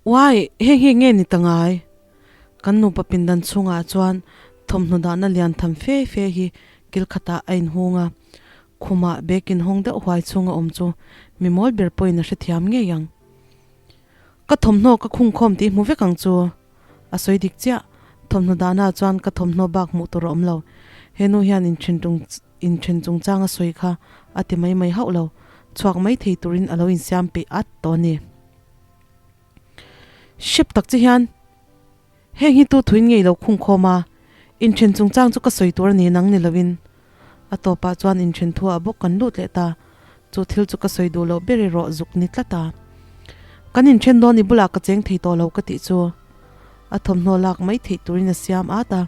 Uai, heng hi nge ni ta ngai? Kan nupa pindan chhungah chuan thawmhnaw dahna lian tham fe fe hi kil khatah a inhung a, khumah bag inhawng deuh huai chhunga awm chu mi mawl ber pawhin a hrethiam ngei ang. Ka thawmhnaw ka khungkhawm tih hmu vek ang chu. A sawi dik chiah, thawmhnaw dahnaah chuan ka thawmhnaw bak hmuh tur a awm lo. He nu hian inthen tung inthen chungchang a sawi kha a ti mai mai hauh lo, chhuak mai thei turin a lo insiam peih at tawh a ni. Hrep tak che hian heng hi tu thuin ngei lo khungkhawm a, inthen chungchang chu ka sawi tur a ni nang ni lovin. A tawpah chuan inthen thuah bawk kan lut leh ta, chu thil chu ka sawi duh loh ber erawh zuk ni tlat a. Kan inthen dawn i bulah ka cheng thei tawh lo ka tih chu a thawmhnaw lak mai theih turin a siam at a,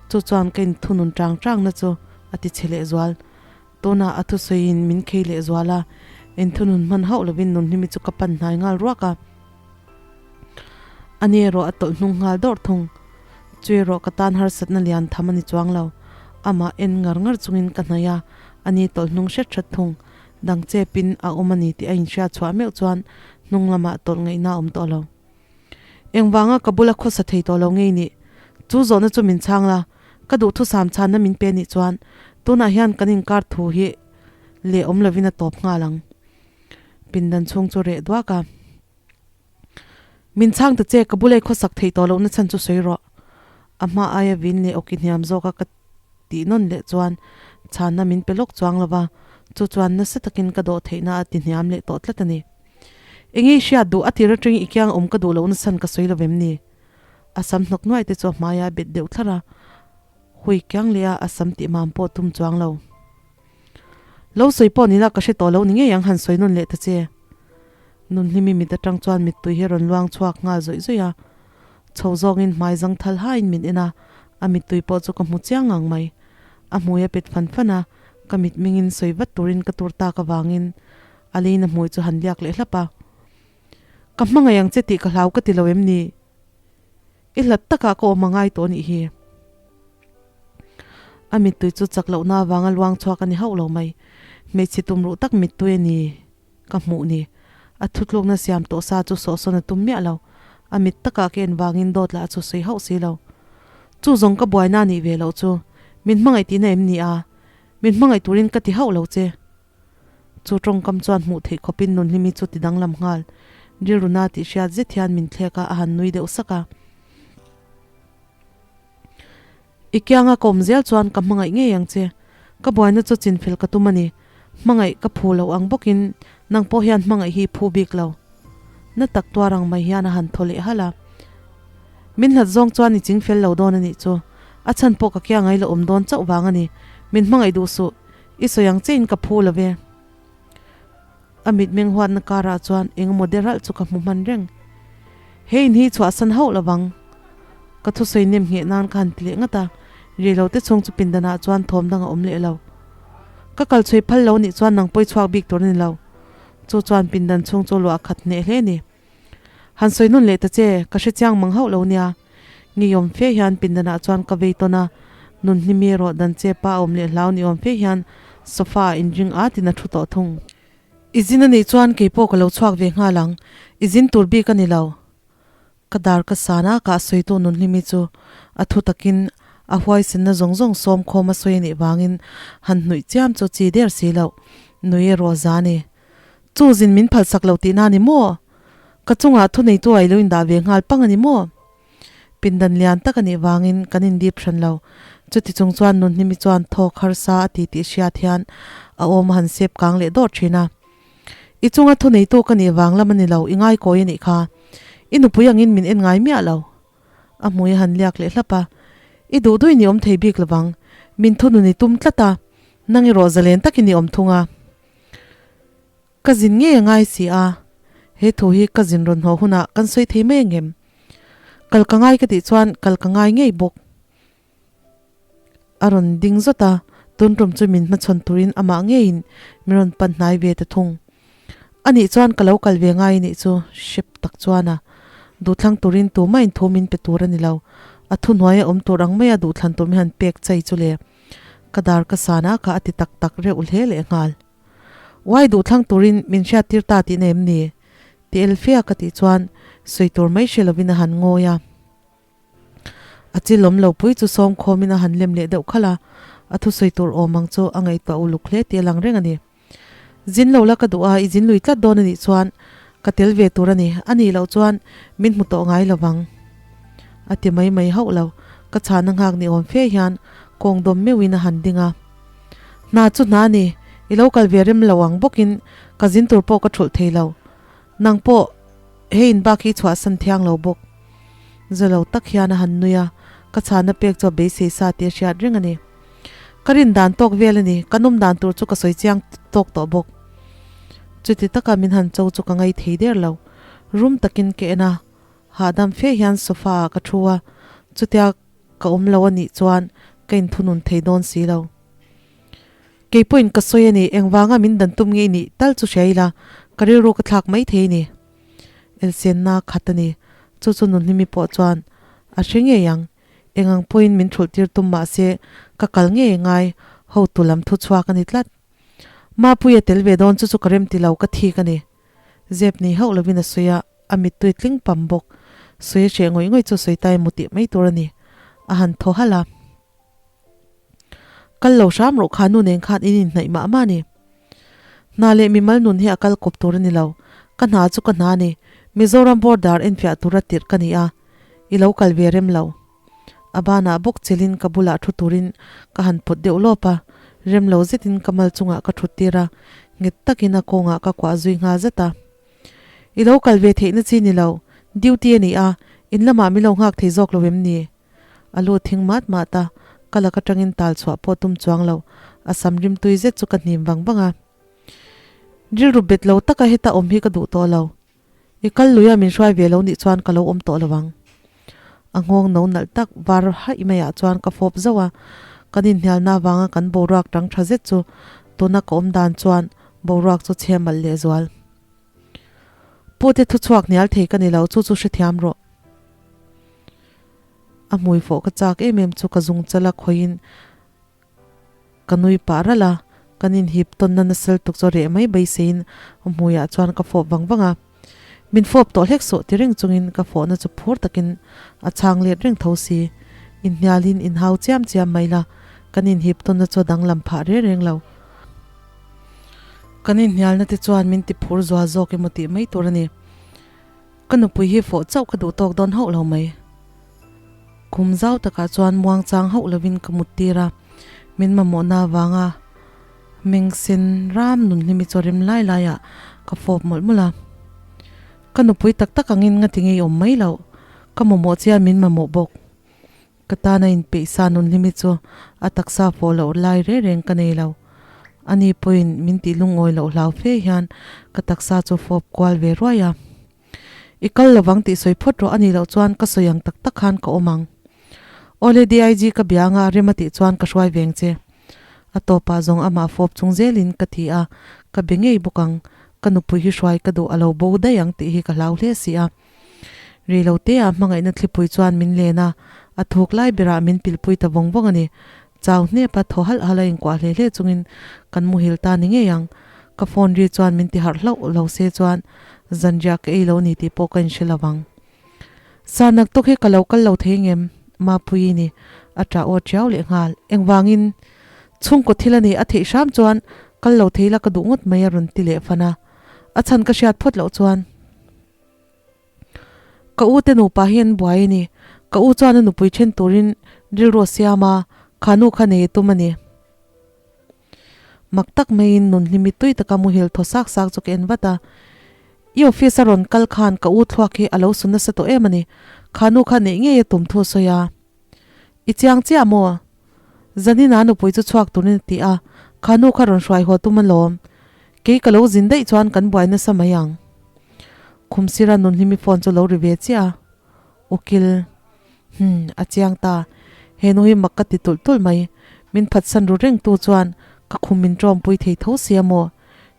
chu chuan ka inthunun tang tangna chu a ti chhe lehzual. Tunah a thusawiin min khei lehzual a, inthunun hman hauh lovin Nunhlimi chu ka pan hnai nghal ruak a. Ani erawh a tawlh hnung nghal dawrh thung. Chu erawh ka tan harsatna lian tham a ni chuang lo. Amah en ngar ngar chungin ka hnaih a, ani tawlh hnung hret hret thung. Dang chepin a awm a ni tih a inhriat chhuah meuh chuan hnung lamah tawlh ngaihna a awm tawh lo. Engvanga ka bula khawsa thei tawh lo ngei nih? Chu zawhna chu min chhang la, ka duhthusam chhanna min pe nih chuan tunah hian kan inkar thu hi leh awm lovin a tawp nghal ang. Pindan chhung chu reh duak a. Min chhang ta che, ka bula i khawsak thei tawh lohna chhan chu sawi rawh. A hma aia vin leh awki hniam zawka ka tih nawn leh chuan chhanna min pe lawk chuang lo va, chu chuan nasa takin ka dawh theihna a ti hniam leh tawh tlat a ni. Enge i hriat duh? A tir atangin i kiang awm ka duh lohna chhan ka sawi lo vem ni? A sam hnawk nuai te chu a hmaia a bet deuh thlar a, hui kiang leh a a sam tih mam pawh tum chuang lo. Lo sawi pawh nila ka hre tawh lo ni ngei ang han sawi nawn leh ta che. Nunhlimi mit atang chuan mittui hi a rawn luang chhuak nghal zawih zawih a, chho zawngin hmai zang thal hain min en a, a mittui pawh chu ka hmu chiang ngang mai. A hmui a pet fan fan a, ka mitmingin sawi vat turin ka tur tak avangin a leina hmui chu han liak leh hlap a. Ka hmangaih ang che tih ka hlau ka ti lo em ni? I hlat takah ka awm a ngai tawh anih hi. A mittui chu chak lohna avanga luang chhuak a ni hauh lo mai. Hmeichhe tumruh tak mittui a ni ka hmuh ni. A thutlukna siam tawh sa chu sawhsawn a tum miah lo. A mit takah ka en vangin dawt lah chu sawi hauh si lo. Chu zawng ka buaina a nih ve loh chu. Min hmangaih tihna em ni a? Min hmangaih turin ka ti hauh lo che. Chu tawngkam chuan hmuh theih khawpin Nunhlimi chu ti danglam nghal. Rilruna tih hriat zet hian min thlek a, a han nui deuh sak a. I kianga ka awm zel chuan ka hmangaih ngei ang che. Ka buaina chu chinfel ka tum a ni. Hmangaih ka phu lo ang bawkin nang pawh hian hmangaih hi i phu bik lo. Na tak tuar ang mai hian a han thaw leh halh a. Min hlat zawng chuan i chingfel lo dawn a nih chu. A chhan pawh ka kiangai la awm dawn chauh vang a ni. Min hmangaih duh suh. I sawi ang che in ka phu lo ve. A mitmeng huatna karah chuan eng emaw deralh chu ka hmu hman reng. He in hi chhuahsan hauh lo vang. Ka thusawi nem ngheh nan ka han ti leh ngat a, rilo te chhung chu pindanah chuan thawm dang a awm leh lo. Ka kal chhui phal lo nih chuan nang pawi chhuak bik tur a ni lo. Chu chuan pindan chhung chu luah khat hneh hle a ni. Han sawi nawn leh ta che, ka hre chiang mang hauh lo nia. Ngeiawm fe hian pindanah chuan ka vei tawn a, Nunhlimi erawh dan che pa a awm leh hlau ni awm fe hian sofa ah inring at in a thu tawh thung. I zin a nih chuan kei pawh ka lo chhuak ve nghal ang, i zin tur bik a ni lo. Ka dar ka san a, ka sawitu Nunhlimi chu a thu takin a huaisenna zawng zawng sawm khawm a sawi a nih vangin han hnuih chiam chu chi der si loh, nui erawh za a ni. Chu zin min phalsak lo tihna a ni maw? Ka chungah thuneitu a ilo indah ve nghal pang a ni maw? Pindan lian tak a nih vangin kan indip hran lo. Chuti chung chuan Nunhlimi chuan thawk harsa a ti tih hriat hian a awm a han sep kang leh dawr thin a. I chunga thuneitu ka nih vang lam a ni lo, i ngaikawi a nih kha. I nupui angin min en ngai miah lo. A hmui a han liak leh hlap a. I duh duhin i awm thei bik lovang. Min thunun i tum tlat a, nang erawh zalen takin i awm thung a. Ka zin ngei a ngai si a, he thu hi ka zin rawn hnawh hunah kan sawi thei mai angem? Kal ka ngai ka tih chuan kal ka ngai ngei bawk. A rawn ding zawt a, tun tum chu min hmachhawn turin amah ngeiin min rawn pan hnai ve ta thung. Anih chuan ka lo kal ve ngai anih chu, hrep tak chuan a duhthlang turin tumah in thu min pe tur a ni lo. A thuhnuai a awm tur ang maia duhthlan tur min han pek chai chu le. Ka dar ka san a kha a ti tak tak reuh hle leh nghal. Uai duhthlang turin min hriattir ta tihna em ni? Ti Elfia ka tih chuan Sawi tur mai hre lovin a han ngawi a. A chilawm lo pui chu sawm khawmin a han lem leh deuh khalh a, a thusawi tur awm ang chu a ngaihtuah uluk hle tih a lang reng a ni. Zin lo la ka duh a, i zin lui tlat dawn a nih chuan ka tel ve tur a ni, a nih loh chuan min hmu tawh ngai lo vang. A ti mai mai hauh lo, ka chhana nghak ni awm fe hian kawng dawm meuhin a han ding a. Hna chu hna a ni, i lo kal ve rem lo ang bawkin ka zin tur pawh ka thulh thei lo. Nang pawh hei in bak hi i chhuahsan thiang lo bawk. Za lo tak hian a han nui a, ka chhana pek chu a beisei sa tih a hriat reng a ni. Ka rin dan tawk vel a ni, ka nawm dan tur chu ka sawi chiang tawk tawh bawk. Chuti taka min han cho chu ka ngai thei der lo. Rum takin ka en a, hahdam fe hian sofa ah ka thu a, chutia ka awm lo a nih chuan ka inthunun thei dawn si lo. Kei pawhin ka sawi a ni, engvanga min dan tum nge i nih tal chu hria ila, ka rilru ka thlak mai thei a ni. Elsenna khat a ni, chu chu Nunhlimi pawh chuan a hre ngei ang. Eng ang pawhin min thulh tir tum mah se ka kal ngei ngai, hotu lam thu chhuak a ni tlat. Mapuia tel ve dawn chu chu ka rem ti lo, ka thik a ni. Zep nei hauh lovin a sawi a, a mittui tling pam bawk. Sawi a hreh ngawih ngawih chu sawi tai mu tih mai tur a ni. A han thaw halh a. Kal lo hram rawh kha nu nen khan in inhnaih mah mah a ni. Hna leh mimal nun hi a kal kawp tur a ni lo. Ka hna chu ka hna a ni. Mizoram border enfiah tura tirh ka ni a. I lo kal ve rem lo. A banah bawk chelin ka bulah thu turin ka han pawt deuh lawp a, rem lo zetin ka mal chungah ka thut tir a, nghet takin a kawngah ka kuah zui nghal zat a. I lo kal ve theihna chi ni lo, duty a ni a, in lamah min lo nghak thei zawk lo em ni? A lu thing mat mat a, ka lak atangin tal chhuah pawh tum chuang lo, a sam rimtui zet chu ka hnim vang vang a. Rilru bet lo taka heta awm hi ka duh tawh lo. I kal lui a min hruai ve lo nih chuan ka lo awm tawh lo ang. A nghawng no nalh tak var haih maiah chuan ka fawp zauh a, kan inhnialna avanga kan boruak tang tha zet chu tuna ka awm dan chuan boruak chu chhe malh leh zual. Pute thuchhuak hnial thei ka ni lo, chu chu hrethiam rawh. A hmui fawh ka chak em em chu ka zung chal a khawiin Ka nui pah ralh a, kan inhip tawnna nasal tuk chu reh mai beiseiin a hmuiah chuan ka fawp vang vang a. Min fawp tawh hlek suh ti reng chungin ka fawhna chu phur takin a chhang let reng tho si. Inhnialin inhau chiam chiam mai la, kan inhip tawnna chu a danglam phah reng reng lo. Kan inhnialna te chuan min ti phur zual zawk emaw tih mai tur a ni. Ka nupui hi fawh chauh ka duh tawk dawn hauh lo mai. Khum zau takah chuan muangchang hauh lovin ka mut tir a, min mamawhna avanga mengsen ram nunhlimi chaw rem lai laiah ka fawp mawlh mawlh a. Ka nupui tak tak angin ngati ngei awm mai loh, ka mamawh chian min mamawh bawk. Ka tana inpeihsa nunhlimi chu a taksa fawh loh lai reng reng ka nei lo. Ani pawhin min tih lungawi loh hlau fe hian ka taksa chu fawp kual ve ruai a. I kal lovang tih sawi phawt rawh anih loh chuan ka sawi ang tak tak khan ka awm ang. Awle DIG ka bia anga rem a tih chuan ka hruai veng che. A tawpah zawng amah fawp chung zelin ka ti a, ka be ngei bawk ang. Ka nupui hi hruai ka duh a lo bo daih ang tih hi ka hlau hle si a. Rei lo te ah hmangaihna thlipui chuan min len a, a thuk lai berah min pilpui ta vawng vawng a ni. Chau hnep a thaw halh halh a inkuah hle hle chungin kan muhil ta ni ngei ang. Ka phone ri chuan min ti harh hlauh lo se chuan zanriah ka ei lo ni tih pawh ka inhre lo vang. Sarnak tawk hi ka lo kal lo thei ngem? Mapuii ni a ṭah aw ṭiau leh nghal. Engvangin? Chhungkaw thil a ni a theih hram chuan kal lo thei la ka duh ngawt mai a rawn ti leh fan a. A chhan ka hriat phawt loh chuan. Ka u te nupa hi an buai a ni. Ka u chuan a nupui then turin rilru a siam a, kha nu kha nei a tum a ni. Mak tak maiin nun hlimi tui taka muhil thaw sak sak chu ka en vat a. I office a rawn kal khan ka u thluak hi a lo su nasa tawh em a ni. Kha nu kha neih ngei a tum thu a sawi a. I chiang chiah maw? Zanin a nupui chu chhuak turin a ti a, kha nu kha rawn hruai haw tum alawm. Kei ka lo zin daih chuan kan buai nasa mai ang. Khum sira Nunhlimi phone chu lo ri ve chiah a, Ukil, hmm, a chiang ta. He nu hi mak ka ti tulh tulh mai. Min phatsan ru reng tu chuan ka khum min ṭawmpui thei tho sia maw?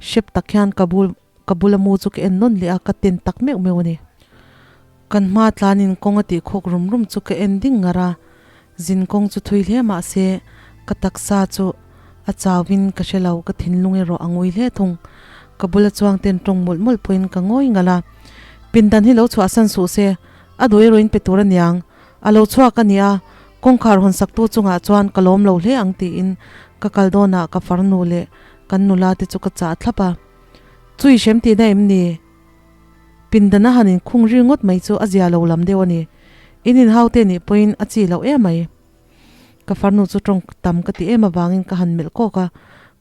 Hrep tak hian ka bul Ka bula mu chu ka en nawn leh a, ka ten tak meuh meuh a ni. Kan hma tlanin kawng a tih khawk rum rum chu ka en ding ngar a, zin kawng chu thui hle mah se ka taksa chu a chauin ka hre lo, ka thinlung erawh a ngui hle thung. Ka bula chuang ten tawng mawlh mawlh pawhin ka ngawi ngalh a. Pindan hi lo chhuahsan suh se, a duh erawh in pe tur aniang. A lo chhuak a nia, kawngkhar hawn saktu chungah chuan ka lawm lo hle ang tiin ka kal dawnah ka farnu leh kan nula te chu ka chah thlap a. Chu i hrem tihna em ni? Pindan a han inkhung ri ngawt mai chu a zia lo lam deuh a ni. In inhau te nih pawhin a chi loh em mai. Ka farnu chu tawng tam ka ti em avangin ka han melh kawk a,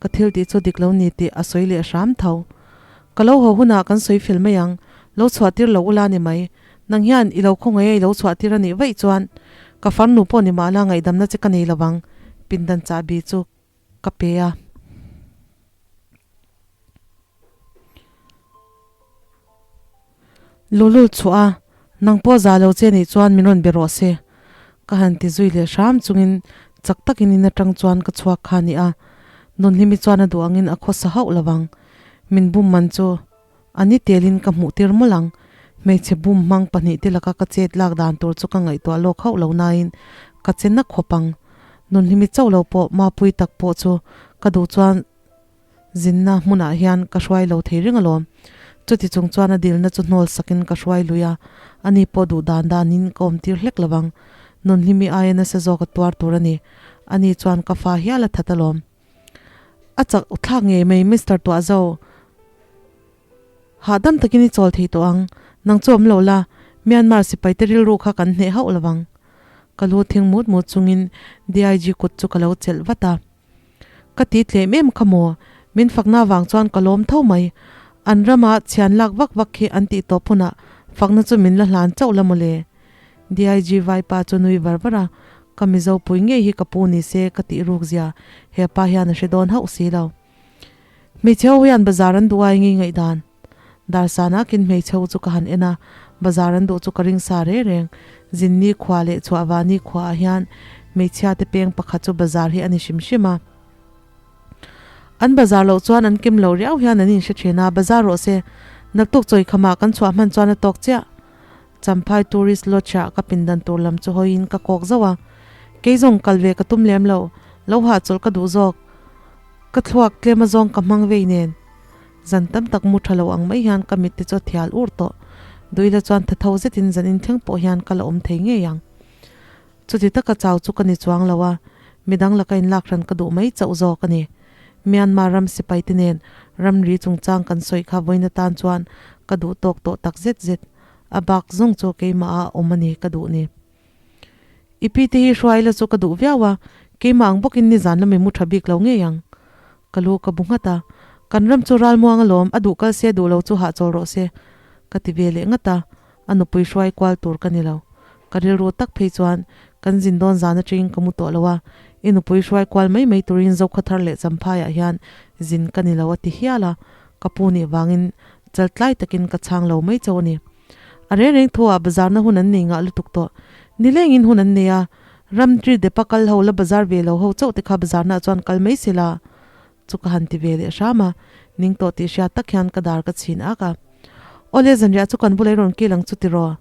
ka thil tih chu dik lo ni tih a sawi leh hram tho. Ka lo haw hunah kan sawi fel mai ang, lo chhuah tir lo ula ni mai. Nang hian i lo khawngaih a i lo chhuah tir a nih vaih chuan ka farnu pawh ni mahla ngaihdamna che ka nei lo vang, pindan chahbi chu ka pe a. Lulul chhuah a, nang pawh za lo che nih chuan min rawn be rawh se. Ka han ti zui leh hram chungin chak takin in atang chuan ka chhuak kha a ni a, Nunhlimi chuan a duh angin a khawsa hauh lo vang. Min bum man chu a ni telin ka hmuh tir mawlh ang. Hmeichhe bum hmang pahnihte laka ka chet lak dan tur chu ka ngaihtuah lawk hauh lo nain ka che na khawp ang. Nunhlimi chauh lo pawh Mapui tak pawh chu ka duh chuan Zinna hmunah hian ka hruai lo thei reng alawm. Chuti chung chuan a dilna chu hnawl sakin ka hruai lui a, ani pawh duh dan danin ka awmtir hlek lo vang. Nunhlimi aia nasa zawk a tuar tur a ni. Ani chuan ka fa hial a that alawm. A chak thlak ngei mai Mister Tuahzo. Hahdam takin i chawl thei tawh ang. Nang chu awm lo la, Myanmar sipaite rilru kha kan hneh hauh lo vang. Ka lu thing mut mut chungin DIG kut chu ka lo chelh vat a. Ka ti tlem em kha maw? Min fakna vang chuan ka lawm tho mai. An rama chhian lak vak vak khi an tih tawp hunah fakna chu min la hlan chauh la mawle. DIG vaipa chu nui var var a, ka Mizo pui ngei hi ka pu ni se ka tih ruk zia he pa hian a hre dawn hauh si lo. Hmeichhe ho hian bazar an duh ai ngei ngaihdan. Darsana kin hmeichhe ho chu ka han en a, bazar an duh chu ka ring sa reng reng. Zinni khua leh Chhuahvani khuaah hian hmeichhia te peng pakhat chu bazar hi a ni hrim hrim a. An bazar loh chuan an kim lo riau hian an inhre thin a, bazar rawh se, naktuk chawikhamah kan chhuah hman chuan a tawk chiah. Champhai Tourist Lodge-ah ka pindan tur lam chu hawiin ka kawk zauh a, kei zawng kal ve ka tum lem lo, lo hahchawlh ka duh zawk. Ka thluak tlem azawng ka hmang vei nen. Zan tam tak mu tha lo ang mai hian ka mit te chu a thial ur tawh. Duila chuan tha tho zetin zan inthleng pawh hian ka la awm thei ngei ang. Chuti taka chau chu ka ni chuang lo a, midang laka inlak hran ka duh mai chauh zawk a ni. Myanmar ram sipai te nen ramri chungchang kan sawi kha vawiin atan chuan ka duh tawk tawh tak zet zet. A bak zawng chu keimah a awm a ni ka duh ni. I pi te hi hruai la chu ka duh viau a, keimah ang bawkin nizan lami mu tha bik lo ngei ang. Ka lu ka bu nghat a, kan ram chu ralmuang alawm, a duh kal se duh lo chu hahchawl rawh se, ka ti ve leh ngat a, a nupui hruai kual tur ka ni lo. Ka rilru tak phei chuan kan zin dawn zan atangin ka mu tawh lo a, i nupui hruai kual mai mai turin Zokhawthar leh Champhaiah hian zin ka ni lo a ti hial a, ka pu nih vangin chaltlai takin ka chhang lo mai chauh a ni. A reng reng thu ah bazar na hun an nei ngah lutuk tawh. Nilengin hun an nei a, ram tri depa kal ho la bazar ve lo ho chauh te kha bazar na ah chuan kal mai se la chu ka han ti ve leh hram a, ning tawh tih hriat tak hian ka dar ka chhin ak a. Awle zanriah chu kan bulei rawn kil ang chu tiraw?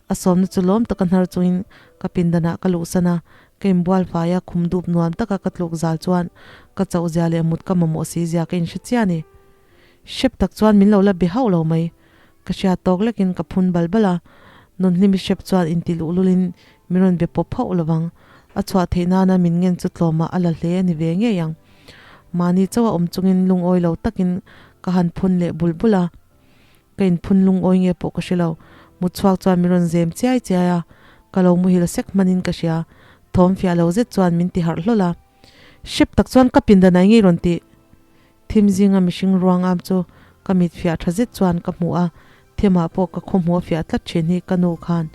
A sawmna chu lawm taka hnar chungin ka pindan ah ka luhsan a, ka inbual fai a, khum dup nuam taka ka tluk zal chuan ka chauh zia leh mut ka mamawh si zia ka inhre chiah a ni. Hrep tak chuan min lo la be hauh lo mai. Ka hriat tawk lekin ka phun bal bal a, Nunhlimi hrep chuan inti luhlulin min rawn be pawp hauh lovang. A chhuah theih nana min ngen chu tlawmah a la hle a ni ve ngei ang. Mahni chauh a awm chungin lungawi lo takin ka han phun leh bul bul a, ka inphun lungawi nge pawh ka hre lo. Mutchhuak chuan min rawn zem chiai chiai a, ka lo muhil sek hmanin ka hria. Thawm fiah lo zet chuan min ti harh hlawl a. Hrep tak chuan ka pindan ai ngei rawn tih. Thim zinga mihring ruang am chu ka mit fiah tha zet chuan ka hmu a, thimah pawh ka khaw hmu a fiah tlat thin hi ka nu khan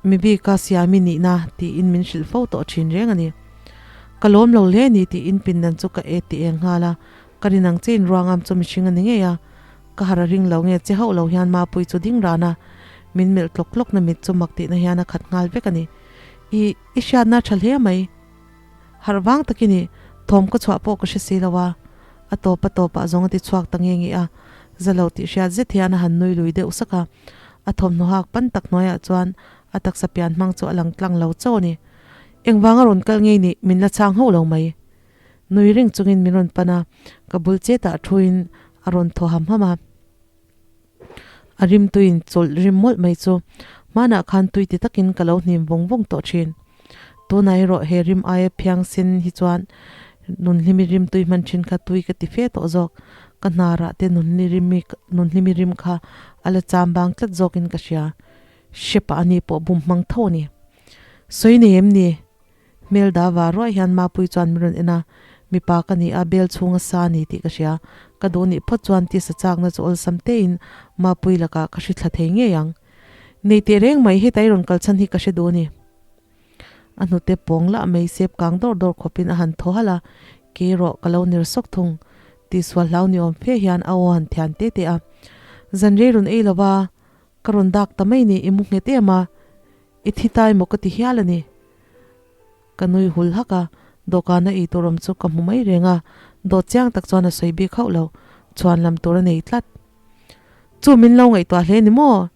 mi bika siami nihna tiin min hrilh fo tawh thin reng a ni. Ka lawm lo hle ni tiin pindan chu ka e ti eng nghal a, ka rin ang che in ruang am chu mihring a ni ngei a, ka har a ring lo nge che hauh lo hian Mapui chu ding ran a, min melh tlawk tlawk na mit chu mak tihna hian a khat nghal vek a ni. I i hriatna tha hle mai. Harh vang takin i thawm ka chhuah pawh ka hre si lo a, a tawp a tawpah zawng a ti chhuak ta nge nge a, za lo tih hriat zet hian a han nui lui deuh sak a, a thawmhnaw hak pan tak hnuaiah chuan a taksa pian hmang chu a lang tlang lo chauh a ni. Engvang a rawn kal ngei nih min la chhang hauh lo mai. Nui ring chungin min rawn pan a, ka bul chetah thuin A rawn thaw ham ham a. A rim tuiin chawlh rim mawlh mai chu hmanah khan tui ti takin ka lo hnim vawng vawng tawh thin. Tunah erawh he rim aia phiang sen hi chuan nunhlimi rim tui hman thin kha tui ka ti fe tawh zawk. Ka hnarah te nunhlimi rim kha a la cham bang tlat zawkin ka hria. Hrepa a ni pawh bum hmang tho a ni. Sawi nei em ni? Hmel da var ruai hian Mapui chuan min rawn en a, mipa ka ni a, bel chhunga sa a ni tih ka hria. Ka duh nih phawt chuan tisa chakna chu awlsam tein Mapui lakah ka hri thla thei ngei ang. Nei teh reng mai, heta i rawn kal chhan hi ka hre duh a ni. A hnute pawng lah mai sep kang dawr dawr khawpin a han thaw halh a, kei erawh ka lo ner sawk thung. Tihsual hlau ni awm fe hian a aw han thian te te a. Zan rei rawn ei lova, ka rawn dak ta mai ni, i mu nghet em a? I thi tai maw ka ti hial a ni. Ka nui hul hak a, dawhkana ei tur awm chu ka hmu mai reng a, dawt chiang tak chuan a sawi bik hauh lo, chhuan lam tur a nei tlat. Chu min lo ngaihtuah hle ni maw?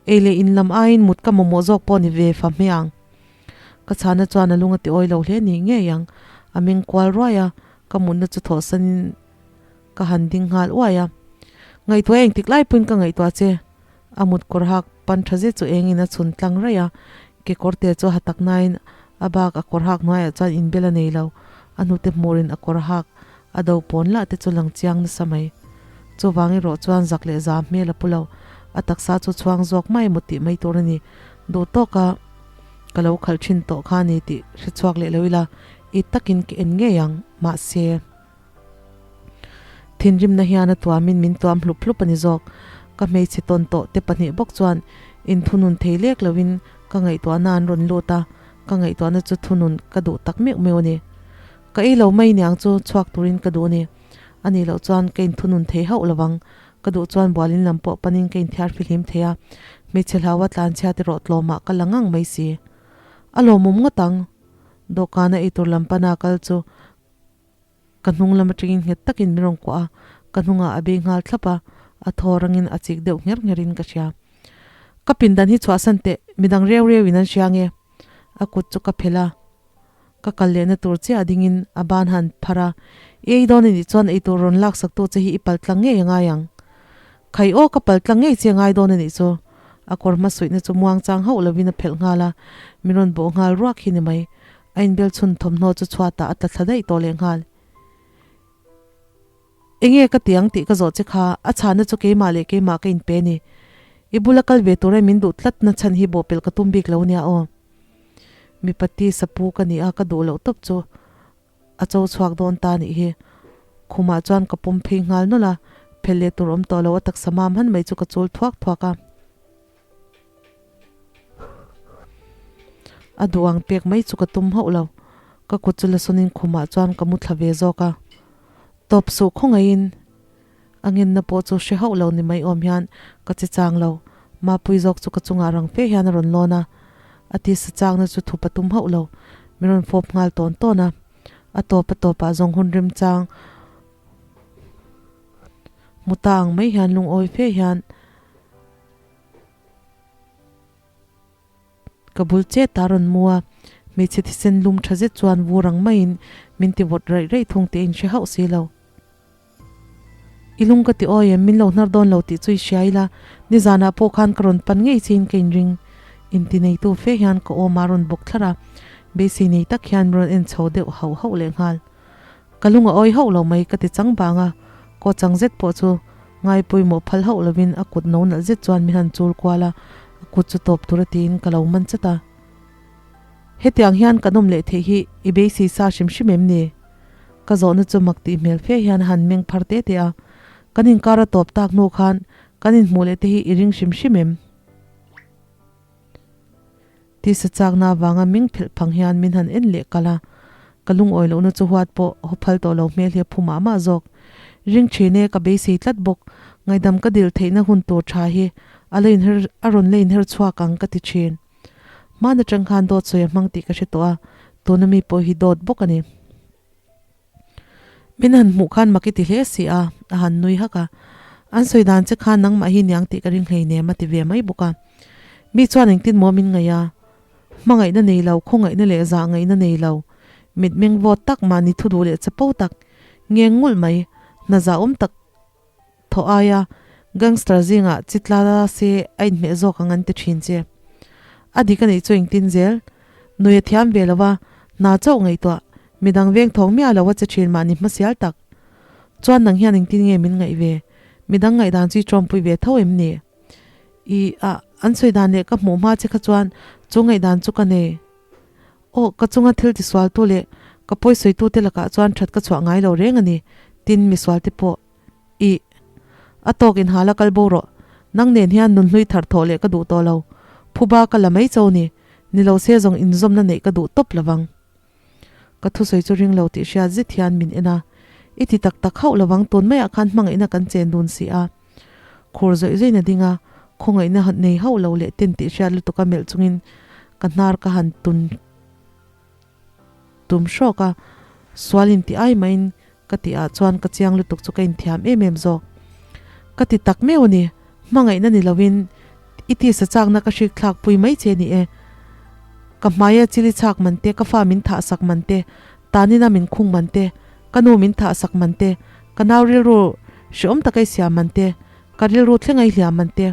Ei leh in lam aiin mut ka mamawh zawk pawh ni ve fa hmeh ang. Ka chhana chuan a lung a ti awi lo hle ni ngei ang, a meng kual ruai a, ka mutna chu thawhsanin ka han ding nghal uai a. Ngaihtuah engtik lai pawhin ka ngaihtuah che. A mut kawr hak pan tha zet chu engin a chhun tlang raih a, kekawr te chu a ha tak nain a bak a kawr hak hnuaiah chuan inbel a nei lo. A hnute hmurin a kawr hak a do pawn lah te chu lang chiang nasa mai. Chuvang erawh chuan zak leh za hmel a pu lo. A taksa chu chhuang zawk mai emaw tih mai tur a ni. Duh tawka ka lo khalh thin tawh kha a ni tih hre chhuak leh lo ila, i takin ka en ngei ang. Mahse. Thinrimna hian a tuamin min tuam hlup hlup a ni zawk. Ka hmeichhe tawn tawh te pahnih bawk chuan inthunun thei lek loin ka ngaihtuahna an rawn lut a, ka ngaihtuahna chu thunun ka duh tak meuh meuh a ni. Ka ei lo mai niang chu chhuak turin ka duh a ni. A nih loh chuan ka inthunun thei hauh lo vang. Ka duh chuan bualin lam pawh panin ka inthiar fihlim thei a, hmeichhe hlaua tlanchhiat erawh tlawmah ka la ngang mai si. A lawmawm ngawt ang. Dawhkana eitur lam pana kal chu Ka hnung lam atangin nghet takin min rawn kuah a, ka hnungah a bei nghal thlap a, a thaw rangin a chik deuh ngher ngherin ka hria. Ka pindan hi chhuahsan teh, midang reu reuin an hria nge? A kut chu ka phelh a, ka kal lehna tur chiah dingin a ban han phar a, I ei dawn anih chuan eitur rawn laksaktu che hi i pal tlang ngei a ngai ang. Khai aw ka pal tlang ngei che a ngai dawn anih chu. A kawr hmasuihna chu muangchang hauh lovin a phelh nghal a, min rawn bawh nghal ruak hi ni mai. A inbel chhun thawmhnaw chu chhuatah a tla thla daih tawh lehnghal. Enge ka ti ang tih ka zawh che kha, a chhahna chu keimah leh keimah ka inpe a ni. I bula kal ve tura min duh tlatna chhan hi bawhpelh ka tum bik lo nia aw. Mipa ti sapu ka ni a, ka duh loh tawp chu a cho chhuak dawn ta nih hi. Khumah chuan ka pawm phei nghal nawlh a, phelh leh tur awm tawh lo a taksa mam han mai chu ka chul thuak thuak a. A duh ang pek mai chu ka tum hauh lo. Ka kut chu la sawnin khumah chuan ka mu thla ve zawk a. Tawp suh khawngaihin a ngenna pawh chu hre hauh lo ni mai awm hian ka che chang lo. Mapui zawk chu ka chungah rang fe hian a rawn lawn a. A tisa changna chu thup a tum hauh lo. Min rawn fawp nghal tawn tawn a. A tawp a tawpah zawng hun remchang hmu ta ang mai hian lungawi fe hian Ka bul chet a rawn mu a, hmeichhe thisen lum tha zet chuan vur ang maiin min ti vawt raih raih thung tih a inhre hauh si lo. I lung ka ti awi em, min lo hnar dawn lo tih chu i hria ila, nizanah pawh khan ka rawn pan ngei chiin ka inring. Intineitu fe hian ka awm a rawn bawk thlarh a, beisei nei tak hian min rawn en chho deuh hauh hauh lehnghal. Ka lung a awi hauh lo mai ka ti chang bang a, kaw chang zet pawh chu ngai pawimawh phal hauh lovin a kut no nalh zet chuan min han chul kual a, a kut chu tawp tur a tiin ka lo man chat a. Hetiang hian kan awm leh theih hi i beisei sa hrim hrim em ni? Ka zawhna chu mak tih hmel fe hian a han meng phar te te a, kan inkar a tawp tak hnu khan kan inhmuh leh te hi i ring hrim hrim em? Tisa chakna avanga ming phelh phang hian min han en leh kal a, ka lungawi lohna chu huat pawh haw phal tawh lo hmel hi a phu mah mah zawk. Ring thin e, ka beisei tlat bawk. Ngaihdam ka dil theihna hun tur tha hi a la inher a rawn la inher chhuak ang ka ti thin. Hmaan atang khan dawt sawi a hmang tih ka hre tawh a, tuna mi pawh hi dawt bawk a ni. Min han hmuh khan mak i ti hle si a, a han nui hak a. An sawi dan che khan nangmah hi niang tih ka ring hleinem a ti ve mai bawk a. Mi chuan engtin maw min ngaih a? Hmangaihna nei lo, khawngaihna leh zah ngaihna nei lo, mitmeng vawt tak mahni thu duh leh chapo tak, ngeng ngulh mai, hna zahawm tak. thawh aia gangster zingah chi tla se a inhmeh zawk ang an ti thin che. A dik a nih chu engtin zel? Nui a thiam ve lo a, hna chauh ngaihtuah, midang veng thawng miah lo a che thin mahni hmasial tak. Chuan nang hian engtin nge min ngaih ve? Midang ngaihdan chu i tawmpui ve tho em ni? I a, an sawi dan leh ka hmuh hma che kha chuan chu ngaihdan chu ka nei. Aw, ka chunga thil tisualtu leh ka pawisawitute lakah chuan that ka chhuah ngai lo reng a ni, tin misualte pawh. I a tawk in hala kal bo rawh. Nang nen hian nun hlui thar thawh leh ka duh tawh lo. Phuba ka la mai cho ni. Ni lo se zawng inzawmna neih ka duh tawp lovang. Ka thusawi chu ring lo tih hriat zet hian min en a. I ti tak tak hauh lovang tun maiah khan hmangaihna kan chen dun si a. Khur zawih zawih na ding a, khawngaihna nei hauh lo leh ten tih hriat lutuk a melh chungin ka hnar ka han tun tum hrawk a, sual in ti ai maiin ka tih ah chuan ka chiang lutuk chu ka inthiam em em zawk. Ka ti tak meuh a ni, hmangaihna ni loin i tisa chakna ka hrik thlak pui mai che ni e. Ka hmaia chili chhak man te, ka fa min thah sak man te, tanina min khung man te, ka nu min thah sak man te, ka nau rilru hreawm taka i siam man te, ka rilru thleng a i hliam man te.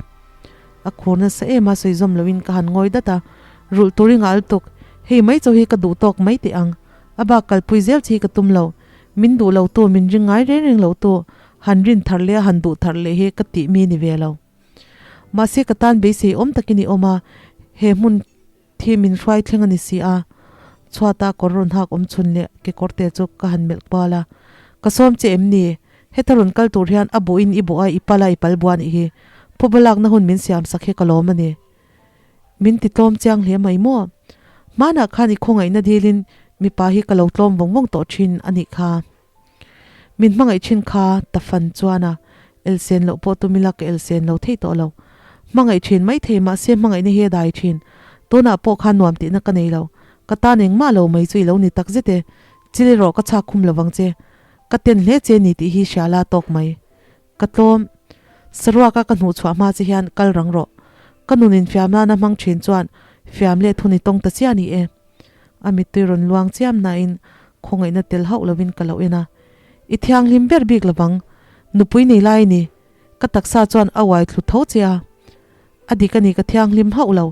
A khur nasa em a sawi zawm loin ka han ngawi dat a, rulh tur i nghah lutuk, hei mai chaw hi ka duh tawk mai teh ang, a bak kalpui zel chi hi ka tum lo, min duh lo tu, min ring ngai reng reng lo tu, han rin thar leh a han duh thar leh hi ka tih mi ni ve lo. Mahse ka tan beisei awm takin i awm a, he hmun thi min hruai thleng a ni si a, chhuata kawr rawn hak awm chhun leh kekawr te chu ka han melh kual a, Ka sawm che em ni? Heta rawn kal tur hian a buhin i bawh a, i pal a, i pal bua a nih hi. Phuba lakna hun min siam sak hi ka lawm a ni. Min ti tlawm chiang hle mai maw? Hmanah khan i khawngaihna dilin mipa hi ka lo tlawm vawng vawng tawh thin a nih kha. Min hmangaih thin kha ta fan chuan a elsen loh pawh tum ila ka elsen lo thei tawh lo. Hmangaih thin mai thei mahse hmangaihna hi a dai thin. Tunah pawh khan nuam tihna ka nei lo. Ka tan engmah lo mai chu i lo ni tak zet e. Chili rawh ka chhak khum lovang che. Ka ten hle che ni tih hi hria la tawk mai. Ka tlawm. Saruaka ka hnuh chhuah hma che hian kal rang rawh. Ka nun in fiam nana hmang thin chuan fiam leh thun i tawng ta chiah ni e. A mittui rawn luang chiam nain khawngaihna tel hauh lovin ka lo en a. I thianghlim ber bik lovang. Nupui nei lai ni. Ka taksa chuan a uai thlu tho che a. A dik a ni ka thianghlim hauh lo.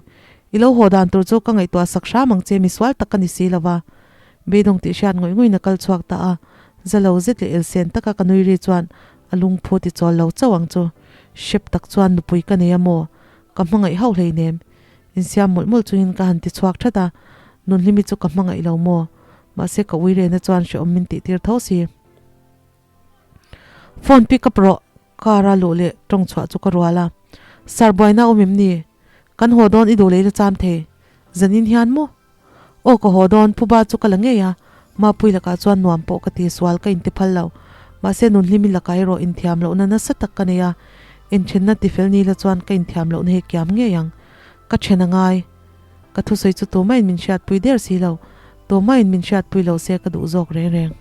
I lo haw dan tur chu ka ngaihtuah sak hram ang che misual tak ka ni si lova. Beidawng tih hriat ngawih ngawih in a kal chhuak ta a. Za lo zet leh elsen taka ka nui ri chuan a lungphu ti chawl lo chauh ang chu. Hrep tak chuan nupui ka nei a maw? Ka hmangaih hauh hleinem. Insiam mawlh mawlh chungin ka han ti chhuak that a, Nunhlimi chu ka hmangaih lo maw? Mahse ka ui rena chuan hrehawm min tih tir tho si. Phone pick up rawh, car a luh leh tawng chhuah chu ka rual a. Sir buaina awm em ni? Kan haw dawn i duh leh i la cham thei. Zanin hian maw? Aw ka haw dawn, phuba chu ka la ngei a, Mapui lakah chuan nuam pawh ka ti sual ka inti phal lo. Mahse Nunhlimi lakah erawh inthiam lohna nasa tak ka nei a, inthenna tifel ni la chuan ka inthiam lohna hi kiam ngei ang. Ka then a ngai. Ka thusawi chu tumahin min hriatpui der si lo, tumahin min hriatpui lo se ka duh zawk reng reng.